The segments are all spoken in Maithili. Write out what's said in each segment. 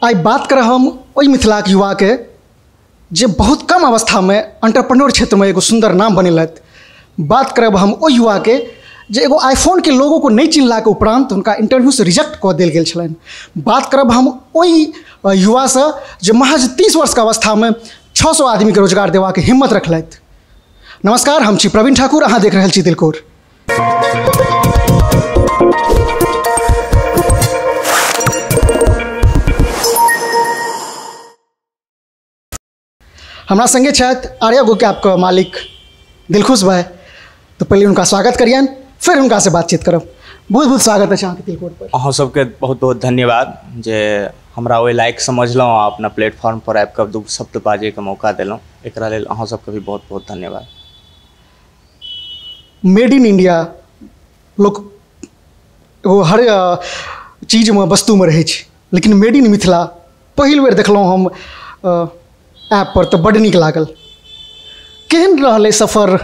आइ बात करब हम ओहि मिथिलाके युवाके जे बहुत कम अवस्थामे एंटरप्रेन्योर क्षेत्रमे एगो सुन्दर नाम बनेलथि। बात करब हम ओहि युवाके जे एगो आईफोनके लोगो को नहि चिन्हलाके उपरान्त हुनका इंटरव्यूसँ रिजेक्ट कऽ देल गेल छलनि। बात करब हम ओहि युवासँ जे महज 30 वर्षके अवस्थामे 600 आदमीके रोजगार देबाके हिम्मत रखलथि। नमस्कार, हम छी प्रवीण ठाकुर, अहाँ देख रहल छी तिलकोर। हमरा संगे छथि आर्या गो कैबके मालिक दिलखुश भाई। तो पहले उनका स्वागत करियन, फिर हुनका से बातचीत करब। बहुत बहुत स्वागत है अहाँके तिलकोर पर। अहाँ सबके बहुत बहुत धन्यवाद जे हमरा ओहि लायक समझलहुँ आ अपना प्लेटफॉर्म पर आबि कऽ दू शब्द बाजैके मौका देलहुँ। एकरा लेल अहाँ सबके भी बहुत बहुत धन्यवाद। मेड इन इंडिया लोक एगो हर चीजमे वस्तुमे रहै छै, लेकिन मेड इन मिथिला पहिल बेर देखलहुँ हम ऐप पर, तऽ बड्ड नीक लागल। केहन रहलै सफर,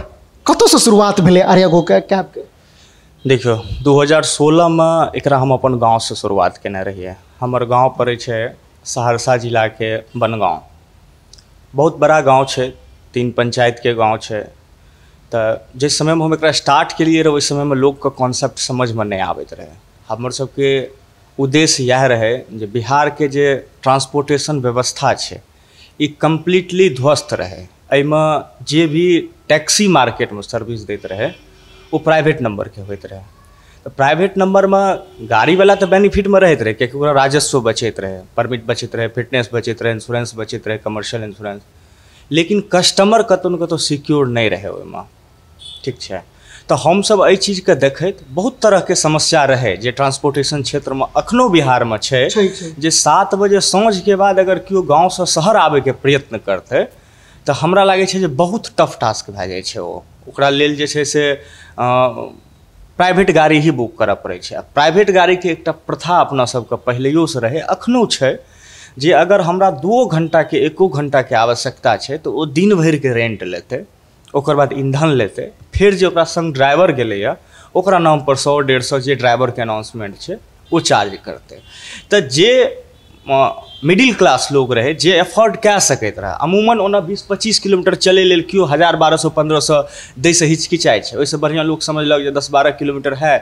कतऽसँ शुरुआत भेलै आर्या गो कैबके? देखियौ, 2016मे एकरा हम अपन गाँवसँ शुरुआत केने रहियै। हमर गाँव पड़ै छै सहरसा जिलाके बनगाँव। बहुत बड़ा गाँव छै, 3 पंचायतके गाँव छै। तऽ जाहि समयमे हम एकरा स्टार्ट केलियै रहै ओहि समयमे लोकके कॉन्सेप्ट समझमे नहि आबैत रहै। हमर सबके उद्देश्य इएह रहै जे बिहारके जे ट्रांसपोर्टेशन व्यवस्था छै ई कम्प्लीटली ध्वस्त रहै। एहिमे जे भी टैक्सी मार्केटमे सर्विस दैत रहै ओ प्राइवेट नम्बरके होइत रहै। तऽ प्राइवेट नम्बरमे गाड़ीवला तऽ बेनिफिटमे रहैत रहै, कियाकि ओकरा राजस्व बचैत रहै, परमिट बचैत रहै, फिटनेस बचैत रहै, इंश्योरेंस बचैत रहै, कमर्शियल इंश्योरेंस। लेकिन कस्टमर कतहु ने कतहु सिक्योर नहि रहै ओहिमे, ठीक छै। तऽ हमसब एहि चीजके देखैत बहुत तरहके समस्या रहै जे ट्रांसपोर्टेशन क्षेत्रमे अखनो बिहारमे छै, जे 7 बजे साँझके बाद अगर केओ गाँवसँ शहर आबैके प्रयत्न करतै तऽ हमरा लागै छै जे बहुत टफ टास्क भए जाइ छै। ओ ओकरा लेल जे छै से प्राइवेट गाड़ी ही बुक करऽ पड़ै छै। आ प्राइवेट गाड़ीके एकटा प्रथा अपना सबके पहिलैयोसँ रहै, अखनो छै, जे अगर हमरा 2 घण्टाके 1 घण्टाके आवश्यकता छै तऽ ओ दिन भरिके रेंट लेतै, ओकर बाद ईंधन लेतै, फेर जे ओकरा संग ड्राइवर गेलैए ओकरा नामपर 100-150 जे ड्राइवरके अनाउंसमेंट छै ओ चार्ज करतै। तऽ जे मिडिल क्लास लोग रहै, जे एफोर्ड कए सकैत रहै, अमूमन ओना 20-25 किलोमीटर चलै लेल केओ 1000, 1200, 1500 दैसँ हिचकिचाइ छै। ओहिसँ बढ़िआँ लोक समझलक जे 10-12 किलोमीटर है,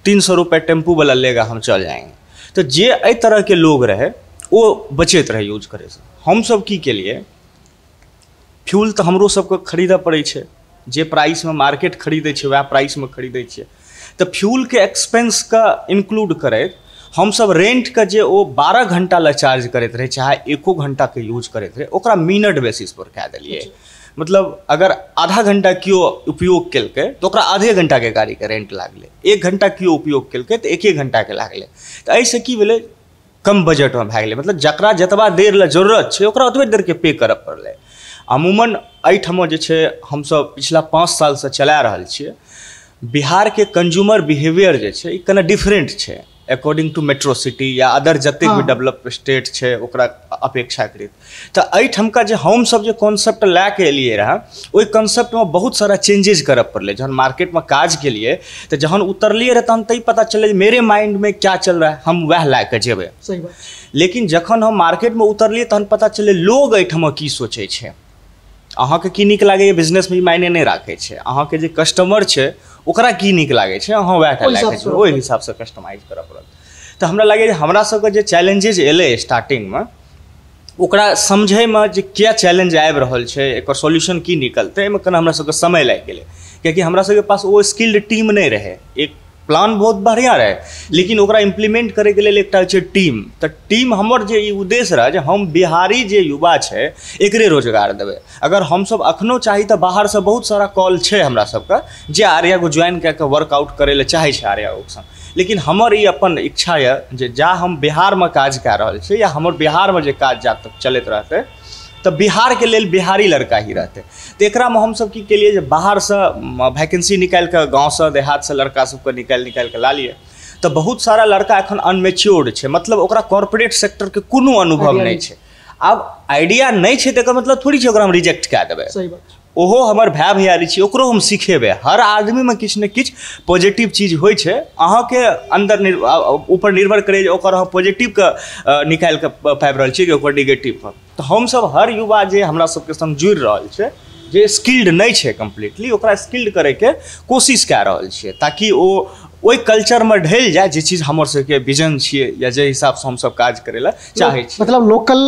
300 रुपये टेम्पूवला लेगा, हम चल जाएंगे। तऽ जे एहि तरहके लोग रहै ओ बचैत रहै यूज करैसँ। हमसब की केलियै, फ्यूल तऽ हमरो सबके खरीदऽ पड़ै छै, जे प्राइसमे मार्केट खरीदै छै वएह प्राइसमे खरीदै छियै। तऽ फ्यूलके एक्सपेंसके इंक्लूड करैत हमसब रेंटके जे ओ 12 घण्टा लए चार्ज करैत रहै, चाहे 1 घण्टाके यूज करैत रहै, ओकरा मिनट बेसिसपर कए देलियै। मतलब अगर आधा घण्टा केओ उपयोग केलकै तऽ ओकरा आधे घण्टाके गाड़ीके रेंट लागलै, 1 घण्टा केओ उपयोग केलकै तऽ 1 घण्टाके लागलै। तऽ एहिसँ की भेलै, कम बजटमे भए गेलै। मतलब जकरा जतबा देर लए जरूरत छै ओकरा ओतबे देरके पे करऽ पड़लै। अमूमन एहिठाम जे छै हमसब पिछला 5 सालसँ चला रहल छियै। बिहारके कंज्यूमर बिहेवियर जे छै ई कने डिफरेंट छै अकॉर्डिंग टू मेट्रो सिटी या अदर जतेक भी डेवलप स्टेट छै ओकरा अपेक्षाकृत। तऽ एहिठामका जे हमसब जे कॉन्सेप्ट लए के एलियै रहए ओहि कॉन्सेप्टमे बहुत सारा चेंजेज करऽ पड़लै। जहन मार्केटमे काज केलियै तऽ जहन उतरलियै रहए तहन तऽ ई पता चललै मेरे माइंडमे क्या चल रहा है, हम वएह लए कऽ जेबै। लेकिन जखन हम मार्केटमे उतरलियै तहन पता चललै लोग एहिठाम की सोचै छै। अहाँके की नीक लागैए बिजनेसमे ई मायने नहि राखै छै, अहाँके जे कस्टमर छै ओकरा की नीक लागै छै अहाँ वएह टा लए कऽ जेबै, ओहि हिसाबसँ कस्टमाइज करऽ पड़त। तऽ हमरा लागैए जे हमरा सबके जे चैलेंजेज एलै स्टार्टिंगमे ओकरा समझैमे जे किया चैलेंज आबि रहल छै, एकर सॉल्यूशन की निकलतै, एहिमे कने हमरा सबके समय लागि गेलै, कियाकि हमरा सबके पास ओ स्किल्ड टीम नहि रहै। एक प्लान बहुत बढ़िआँ रहै लेकिन ओकरा इम्प्लीमेंट करैके लेल एकटा छै टीम। तऽ टीम हमर जे ई उद्देश्य रहै जे हम बिहारी जे युवा छै एकरे रोजगार देबै। अगर हमसब अखनो चाही तऽ बाहरसँ बहुत सारा कॉल छै हमरा सबके जे आर्या गो ज्वाइन कए कऽ वर्कआउट करै लए चाहै छै आर्या गो संग, लेकिन हमर ई अपन इच्छा यऽ जे जा हम बिहारमे काज कए रहल छी या हमर बिहारमे जे काज जा तक चलैत रहतै तऽ बिहारके लेल बिहारी लड़का ही रहतै। तऽ एकरामे हमसब की केलियै जे बाहरसँ वैकेंसी निकालिके गाँवसँ देहातसँ लड़का सबके निकालि निकालिके ला लियै। तऽ बहुत सारा लड़का एखन अनमेच्योर्ड छै, मतलब ओकरा कॉर्पोरेट सेक्टरके कोनो अनुभव नहि छै। आब आइडिया नहि छै तऽ एकर मतलब थोड़ी छै ओकरा हम रिजेक्ट कए देबै। ओहो हमर भाय भैयारी छी, ओकरो हम सिखेबै। हर आदमीमे किछु ने किछु पॉजिटिव चीज होइ छै, अहाँके अन्दर ऊपर निर्भर करै जे ओकर अहाँ पॉजिटिवके निकालि कऽ पाबि रहल छियै कि ओकर निगेटिवके। तऽ हमसभ हर युवा जे हमरा सबके सङ्ग जुड़ि रहल छै, जे स्किल्ड नहि छै कम्प्लीटली, ओकरा स्किल्ड करैके कोशिश कए रहल छियै ताकि ओ ओहि कल्चरमे ढलि जाय जे चीज हमर सबके विजन छियै या जे हिसाबसँ हमसब काज करै लए चाहै छी। मतलब लोकल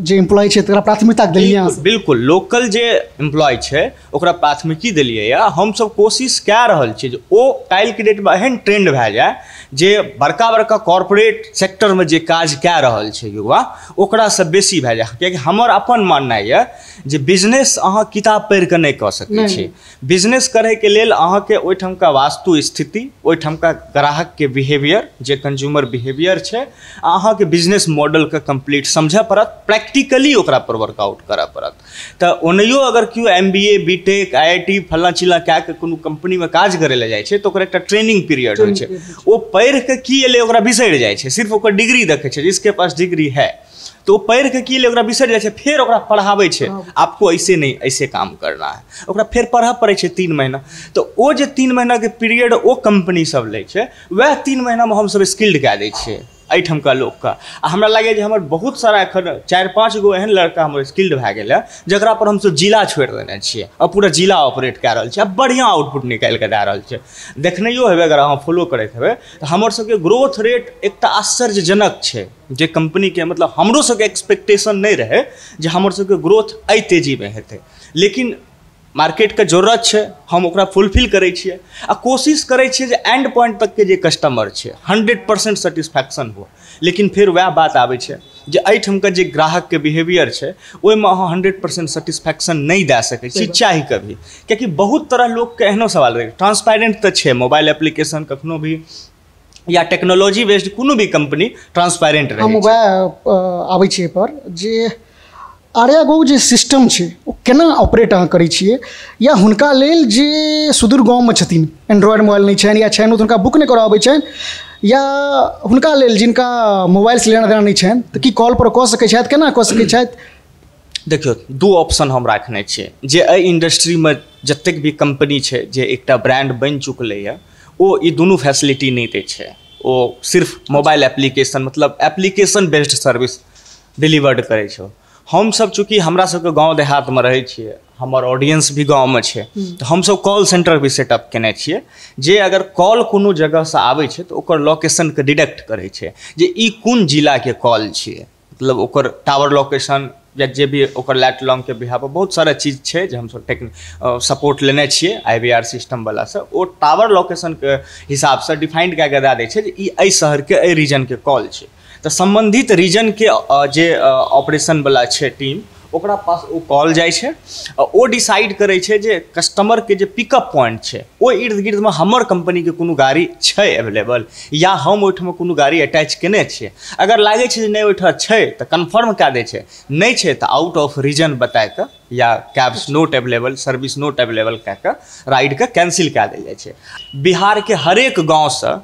जे एम्प्लॉय छै तकरा प्राथमिकता देलियै? बिल्कुल, लोकल जे एम्प्लॉय छै ओकरा प्राथमिकी देलियै। या हमसब कोशिश कए रहल छियै जे ओ काल्हिके डेटमे एहन ट्रेंड भए जाय जे बड़का बड़का कॉर्पोरेट सेक्टरमे जे काज कए रहल छै युवा ओकरासँ बेसी भए जाय। कियाकि हमर अपन माननाइ यऽ जे बिजनेस अहाँ किताब पढ़िकऽ नहि कऽ सकै छी। बिजनेस करैके लेल अहाँके ओहिठामका वास्तु स्थिति, ओहिठामका ग्राहकके बिहेवियर, जे कंज्यूमर बिहेवियर छै, अहाँके बिजनेस मॉडलके कम्प्लीट समझऽ पड़त, प्रैक्टिकली ओकरा पर वर्कआउट करऽ पड़त। तऽ ओनाहियो अगर केओ MBA, BTech, IIT फल्लाँ चिल्लाँ कए कऽ कोनो कम्पनीमे काज करै लए जाइ छै तऽ ओकर एकटा ट्रेनिंग पीरियड होइ छै। ओ पढ़ि कऽ की एलै ओकरा बिसरि जाइ छै, सिर्फ ओकर डिग्री देखै छै, जिसके पास डिग्री है। तो ओ पढ़ि कऽ की एलै ओकरा बिसरि जाइ छै, फेर ओकरा पढ़ाबै छै, आपको ऐसे नहीं ऐसे काम करना है, ओकरा फेर पढ़ऽ पड़ै छै 3 महीना। तऽ ओ जे 3 महीनाके पीरियड ओ कम्पनी सब लै छै, वएह 3 महीनामे हमसब स्किल्ड कए दै छियै एहिठामका लोकके। आ हमरा लागैए जे हमर बहुत सारा एखन 4-5 गो एहन लड़का हमर स्किल्ड भए गेल हँ जकरा पर हमसब जिला छोड़ि देने छियै आ पूरा जिला ऑपरेट कए रहल छै आ बढ़िआँ आउटपुट निकालि कऽ दए रहल छै। देखनैयो हेबै अगर अहाँ फॉलो करैत हेबै तऽ हमर सबके ग्रोथ रेट एकटा आश्चर्यजनक छै, जे कम्पनीके मतलब हमरो सबके एक्सपेक्टेशन नहि रहै जे हमर सबके ग्रोथ एहि तेजीमे हेतै, लेकिन मार्केटके जरूरत छै, हम ओकरा फुलफिल करै छियै आ कोशिश करै छियै जे एंड पॉइंट तकके जे कस्टमर छै 100% सेटिस्फैक्शन हो। लेकिन फेर वएह बात आबै छै जे एहिठामके जे ग्राहकके बिहेवियर छै ओहिमे अहाँ 100% सेटिस्फैक्शन नहि दए सकै छी चाही कभी, कियाकि बहुत तरह लोकके एहनो सवाल रहै। ट्रांसपेरेंट तऽ छै मोबाइल एप्लीकेशन कखनो भी या टेक्नोलॉजी बेस्ड कोनो भी कम्पनी ट्रांसपेरेंट रहै। हम वएह आबै छियै पर जे आर्यागो जे सिस्टम छै ओ केना ऑपरेट अहाँ करै छियै, या हुनका लेल जे सुदूर गाँवमे छथिन एंड्रॉयड मोबाइल नहि छनि या छनि ओ तऽ हुनका बुक नहि करऽ अबै छनि, या हुनका लेल जिनका मोबाइलसँ लेना देना नहि छनि तऽ की कॉल पर कऽ सकै छथि, केना कऽ सकै छथि? देखियौ, 2 ऑप्शन हम राखने छियै। जे एहि इंडस्ट्रीमे जतेक भी कम्पनी छै जे एकटा ब्रांड बनि चुकलैए ओ ई दुनू फैसिलिटी नहि दै छै, ओ सिर्फ मोबाइल एप्लीकेशन मतलब एप्लीकेशन बेस्ड सर्विस डिलीवर्ड करै छै। हमसब चूँकि हमरा सबके गाँव देहातमे रहै छियै, हमर ऑडियंस भी गाँवमे छै, तऽ हमसब कॉल सेंटर भी सेटअप केने छियै जे अगर कॉल कोनो जगहसँ आबै छै तऽ ओकर लोकेशनके डिटेक्ट करै छै जे ई कोन जिलाके कॉल छियै, मतलब ओकर टावर लोकेशन या जे भी ओकर लैट लॉन्गके बिहाफ पर बहुत सारा चीज छै जे हमसब टेक सपोर्ट लेने छियै IVR सिस्टमवलासँ। ओ टावर लोकेशनके हिसाबसँ डिफाइंड कए कऽ दए दै छै जे ई एहि शहरके एहि रीजनके कॉल छै, तऽ सम्बन्धित रीजनके जे ऑपरेशनवला छै टीम ओकरा पास ओ कॉल जाइ छै आ ओ डिसाइड करै छै जे कस्टमरके जे पिकअप पॉइंट छै ओहि इर्द गिर्दमे हमर कम्पनीके कोनो गाड़ी छै एवेलेबल या हम ओहिठाम कोनो गाड़ी अटैच केने छियै। अगर लागै छै जे नहि ओहिठाम छै तऽ कन्फर्म कए दै छै, नहि छै तऽ आउट ऑफ रीजन बताए कऽ या cabs not available, service not available कए कऽ राइडके कैंसिल कए देल जाइ छै। बिहारके हरेक गाँवसँ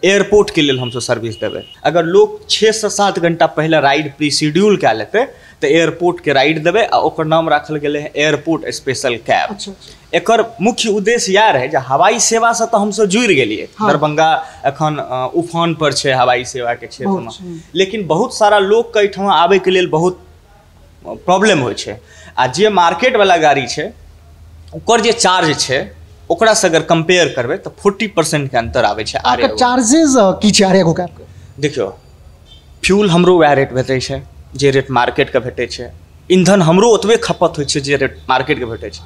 एयरपोर्टके लेल हमसब सर्विस देबै। अगर लोक 6 से 7 घंटा पहिले राइड प्री शेड्यूल कए लेतै तऽ एयरपोर्टके राइड देबै आ ओकर नाम राखल गेलै हँ एयरपोर्ट स्पेशल कैब। एकर मुख्य उद्देश्य इएह रहै जे हवाई सेवासँ तऽ हमसब जुड़ि गेलियै, दरभंगा एखन उफान पर छै हवाई सेवाके क्षेत्रमे, लेकिन बहुत सारा लोकके एहिठाम आबैके लेल बहुत प्रॉब्लम होइ छै आ जे मार्केटवला गाड़ी छै ओकर जे चार्ज छै ओकरासँ अगर कम्पेयर करबै तऽ 40% के अंतर आबै छै। आर्या चार्जेस की छै आर्यागो कैबके? देखियौ, फ्यूल हमरो वएह रेट भेटै छै जे रेट मार्केटके भेटै छै, ईंधन हमरो ओतबे खपत होइ छै जे रेट मार्केटके भेटै छै,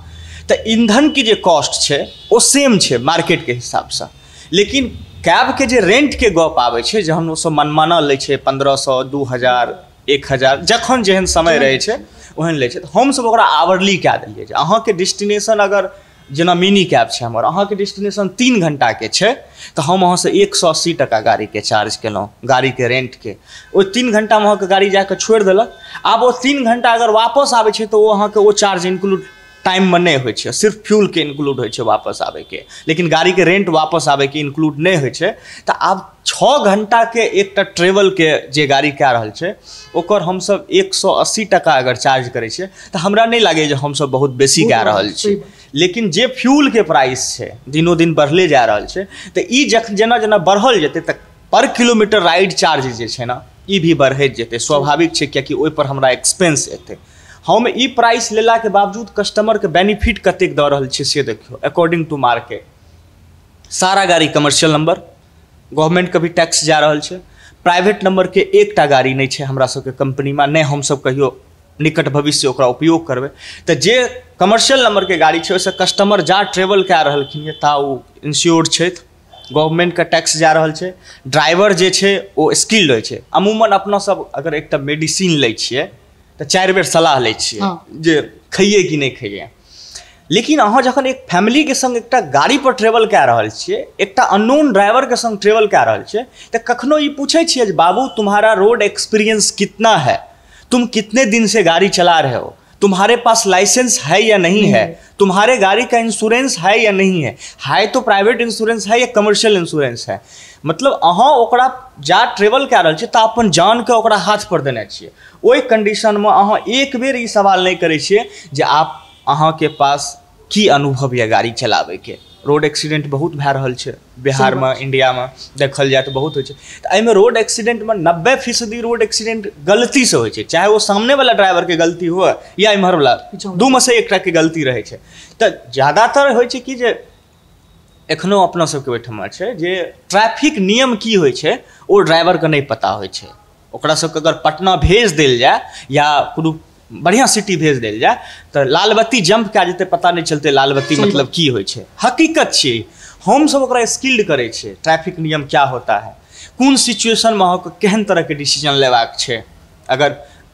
तऽ ईंधनके जे कॉस्ट छै ओ सेम छै मार्केटके हिसाबसँ। लेकिन कैबके जे रेंटके गप आबै छै जहन ओसब मनमाना लै छै 1500, 2000, 1000, जखन जेहन समय रहै छै ओहन लै छै, तऽ हमसब ओकरा आवरली कए देलियै जे अहाँके डेस्टिनेशन अगर जेना मिनी कैब छै हमर, अहाँके डेस्टिनेशन 3 घंटाके छै तऽ हम अहाँसँ 180 टका गाड़ीके चार्ज केलहुँ, गाड़ीके रेंटके। ओहि 3 घंटामे अहाँके गाड़ी जाकऽ छोड़ि देलक। आब ओ 3 घंटा अगर वापस आबै छै तऽ ओ अहाँके ओ चार्ज इंक्लूड टाइममे नहि होइ छै, सिर्फ फ्यूलके इंक्लूड होइ छै वापस आबैके, लेकिन गाड़ीके रेंट वापस आबैके इंक्लूड नहि होइ छै। तऽ आब 6 घंटाके एकटा ट्रेवलके जे गाड़ी कए रहल छै ओकर हमसब 180 टका अगर चार्ज करै छियै तऽ हमरा नहि लागैए जे हमसब बहुत बेसी कए रहल छी। लेकिन जे फ्यूलके प्राइस छै दिनों दिन बढ़ले जा रहल छै, तऽ ई जखन जेना जेना बढ़ल जेतै तऽ पर किलोमीटर राइड चार्ज जे छै ने ई भी बढ़ैत जेतै, स्वाभाविक छै, कियाकि ओहिपर हमरा एक्सपेंस एतै। हम ई प्राइस लेलाके बावजूद कस्टमरके बेनिफिट कतेक दऽ रहल छियै से देखियौ। अकॉर्डिंग टू मार्केट सारा गाड़ी कमर्शियल नंबर, गवर्नमेंटके भी टैक्स जा रहल छै, प्राइवेट नंबरके एकटा गाड़ी नहि छै हमरा सबके कंपनीमे, नहि हमसब कहियो निकट भविष्य ओकरा उपयोग करबै। तऽ जे कमर्शियल नंबरके गाड़ी छै ओहिसँ कस्टमर जा ट्रेवल कए रहलखिन ये ता ओ इंश्योर्ड छथि, गवर्नमेंटके टैक्स जा रहल छै, ड्राइवर जे छै ओ स्किल्ड होइ छै। अमूमन अपना सब अगर एकटा मेडिसिन लै छियै तऽ 4 बेर सलाह लै छियै जे खइए कि नहि खइए, लेकिन अहाँ जखन एक फैमिलीके संग एकटा गाड़ी पर ट्रेवल कए रहल छियै, एकटा अननोन ड्राइवरके संग ट्रेवल कए रहल छियै, तऽ कखनो ई पूछै छियै जे बाबू तुम्हारा रोड एक्सपीरियंस कितना है, तुम कितने दिन से गाड़ी चला रहे हो, तुम्हारे पास लाइसेंस है या नहीं है, तुम्हारे गाड़ी का इंश्योरेंस है या नहीं है, है तो प्राइवेट इंश्योरेंस है या कमर्शियल इंश्योरेंस है। मतलब अहाँ ओकरा जा ट्रेवल कए रहल छियै तऽ अपन जानके ओकरा हाथ पर देने छियै। ओहि कंडीशनमे अहाँ एक बेर ई सवाल नहि करै छियै जे आप अहाँके पास की अनुभव यऽ गाड़ी चलाबैके। रोड एक्सीडेंट बहुत भए रहल छै बिहारमे, इंडियामे देखल जाय तऽ बहुत होइ छै। तऽ एहिमे रोड एक्सीडेंटमे 90% रोड एक्सीडेंट गलतीसँ होइ छै, चाहे ओ सामनेवला ड्राइवरके गलती हुए या इम्हरवला, दूमे से एकटाके गलती रहै छै। तऽ ज्यादातर होइ छै कि जे एखनो अपना सबके ओहिठमा छै जे ट्रैफिक नियम की होइ छै ओ ड्राइवरके नहि पता होइ छै। ओकरा सबके अगर पटना भेज देल जाय या कोनो बढ़िआँ सिटी भेज देल जाय तऽ लाल बत्ती जंप कए जेतै, पता नहि चलतै लाल बत्ती मतलब की होइ छै। हकीकत छियै, हमसब ओकरा स्किल्ड करै छियै, ट्रैफिक नियम क्या होता है, कोन सिचुएशनमे अहाँके केहन तरहके डिसीजन लेबाक छै। अगर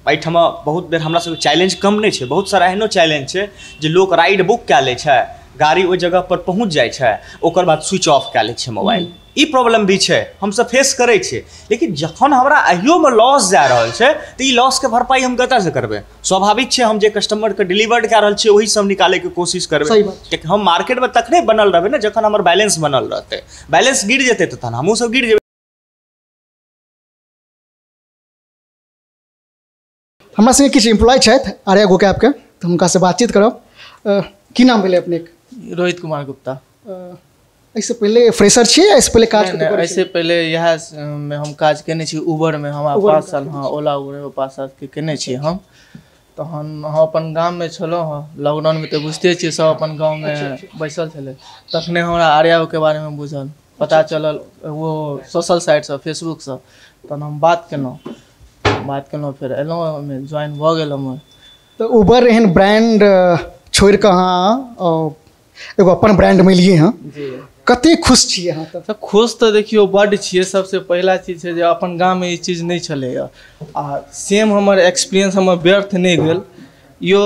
एहिठमा बहुत बेर हमरा सबके चैलेंज कम नहि छै, बहुत सारा एहनो चैलेंज छै जे लोक राइड बुक कए लै छै, गाड़ी ओहि जगह पर पहुँच जाइ छै, ओकर बाद स्विच ऑफ कए लै छै मोबाइल। ई प्रॉब्लम भी छै, हमसब फेस करै छियै। लेकिन जखन हमरा अहियोमे लॉस जा रहल छै तऽ ई लॉसके भरपाई हम कतऽसँ करबै? स्वाभाविक छै हम जे कस्टमरके डिलीवर्ड कए रहल छियै ओहिसँ हम निकालैके कोशिश करबै, कियाकि हम मार्केटमे तखने बनल रहबै ने जखन हमर बैलेंस बनल रहतै। बैलेंस गिर जेतै तऽ तहन हमहूँ सब गिर जेबै। हमरा संगे किछु एम्प्लॉय छथि आर्या गो कैबके, तऽ हुनकासँ बातचीत करब। की नाम भेलै अपनेके? रोहित कुमार गुप्ता। एहिसँ पहिले फ्रेशर छियै? एहिसँ पहिले काज? एहिसँ पहिले इएह मे हम काज केने छी उबरमे, हमरा 5 साल, हाँ ओला उबरमे 5 सालके केने छियै हम। तहन हम अपन गाममे छलहुँ हँ, लॉकडाउनमे तऽ बुझिते छियै सब अपन गाँवमे बैसल छलै, तखने हमरा आर्या के बारेमे बुझल, पता चलल वो सोशल साइटसँ, फेसबुकसँ। तहन हम बात केलहुँ, फेर एलहुँ ओहिमे ज्वाइन भऽ गेल हमर। तऽ उबर एहन ब्रांड छोड़ि कऽ अहाँ एगो अपन ब्रांडमे एलियै हँ, कतेक खुश छियै अहाँ? तऽ खुश तऽ देखियौ बड्ड छियै। सबसँ पहिला चीज छै जे अपन गाममे ई चीज नहि छलैए, आ सेम हमर एक्सपीरियंस हमर व्यर्थ नहि भेल। इहो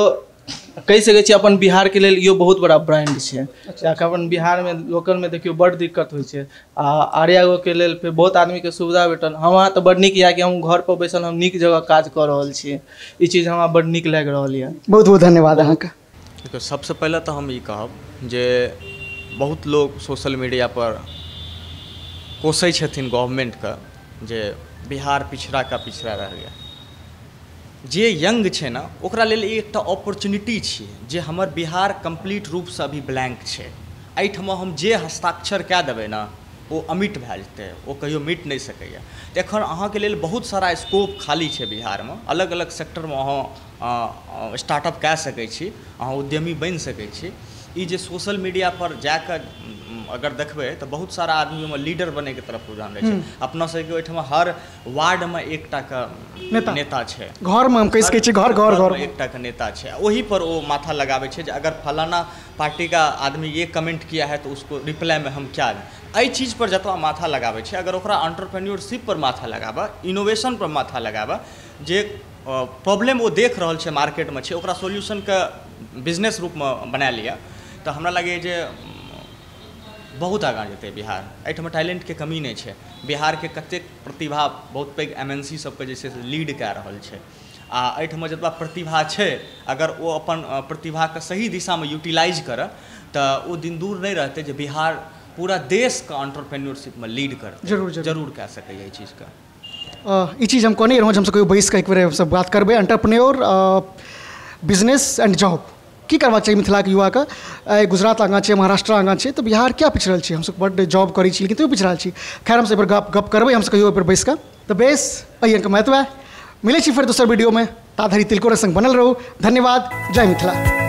कहि सकै छियै अपन बिहारके लेल इहो बहुत बड़ा ब्रांड छै। कियाकि अपन बिहारमे लोकलमे देखियौ बड्ड दिक्कत होइ छै, आ आर्या गोके लेल फेर बहुत आदमीके सुविधा भेटल। हमरा तऽ बड्ड नीक यए कि हम घरपर बैसल हम नीक जगह काज कऽ रहल छी, ई चीज हमरा बड्ड नीक लागि रहल यए। बहुत बहुत धन्यवाद अहाँके। देखियौ, सबसँ पहिले तऽ हम ई कहब जे बहुत लोग सोशल मीडिया पर कोसै छथिन गवर्नमेंटके जे बिहार पिछड़ा का पिछड़ा रह गया। जे यंग छै ने ओकरा लेल ई एकटा अपॉर्चुनिटी छियै जे हमर बिहार कम्प्लीट रूपसँ अभी ब्लैंक छै। एहिठमा हम जे हस्ताक्षर कए देबै ने ओ अमिट भए जेतै, ओ कहियो मिट नहि सकैए। तऽ एखन अहाँके लेल बहुत सारा स्कोप खाली छै बिहारमे, अलग अलग सेक्टरमे अहाँ स्टार्टअप कए सकै छी, अहाँ उद्यमी बनि सकै छी। ई जे सोशल मीडिया पर जाकऽ अगर देखबै तऽ बहुत सारा आदमी ओहिमे लीडर बनैके तरफ रुझान रहै छै। अपना सबके ओहिठमा हर वार्डमे एकटाके नेता छै, घरमे हम कहि सकै छी घर घर घर एकटाके नेता छै, ओहि पर ओ माथा लगाबै छै जे अगर फलाना पार्टी का आदमी ये कमेंट किया है तो उसको रिप्लाई में हम क्या। एहि चीज पर जतबा माथा लगाबै छै, अगर ओकरा एंटरप्रेन्योरशिप पर माथा लगाबऽ, इनोवेशन पर माथा लगाबऽ, जे प्रॉब्लम ओ देख रहल छै मार्केटमे छै ओकरा सोल्यूशनके बिजनेस रूपमे बना लिअ, तऽ हमरा लगैए जे बहुत आगाँ जेतै बिहार। एहिठाम टैलेंटके कमी नहि छै, बिहारके कतेक प्रतिभा बहुत पैघ MNC सबके जे छै से लीड कए रहल छै। आ एहिठाम जतबा प्रतिभा छै, अगर ओ अपन प्रतिभाके सही दिशामे यूटिलाइज करय तऽ ओ दिन दूर नहि रहतै जे बिहार पूरा देशके एंटरप्रेन्योरशिपमे लीड करतै। जरूर जरूर जरूर कए सकैए एहि चीजके। ई चीज हम कहने रहौँ जे हमसब कहियो बैस कऽ एक बेर हमसब बात करबै। एंटरप्रेन्योर, बिजनेस एंड जॉब की करबाक चाही मिथिलाके युवाके? आइ गुजरात आगाँ छै, महाराष्ट्र आगाँ छै, तऽ बिहार किया पिछड़ल छै? हमसब बड्ड जॉब करै छी लेकिन तैयो पिछड़ल छी। खैर, हमसब एहिपर गप करबै हमसब कहियो एहिपर बैस कऽ। तऽ बेस, एहि अंकमे एतबे, मिलै छी फेर दोसर वीडियोमे, ता धरि तिलकोरक संग बनल रहू। धन्यवाद, जय मिथिला।